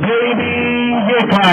Baby Jeka.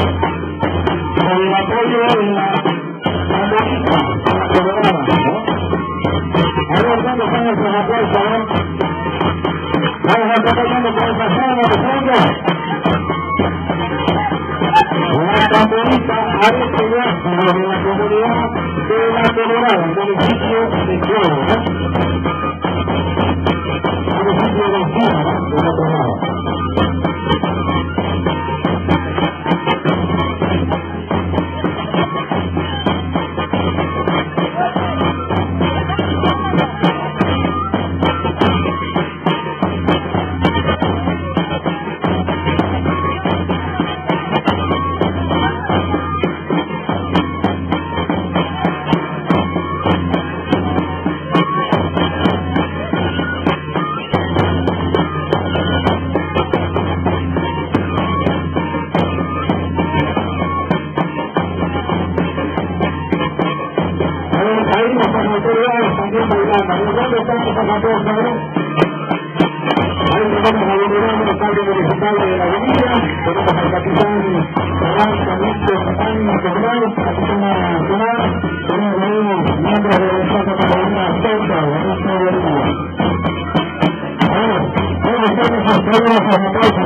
Con el apoyo de la tamborita, la colorada, ¿no? A ver, ¿dónde están esos aplausos? A ver. Vamos acompañando con esa zona de fondo. La tamborita Arete de la comunidad de La Colorada, el municipio de Cuero, ¿no? Municipio de Encina, ¿no? Del otro lado. A ver, ahí nuestras autoridades también bailando. ¿Dónde están nuestras autoridades? Ahí tenemos al honorable alcalde municipal de La Avenida, tenemos al capitán Carranza, Víctor Capitán Nacional, capitán nacional, tenemos ahí miembros de la Santa Catalina Sonda, de nuestra Bolivia. A ver, ¿dónde están nuestros queridos aplausos?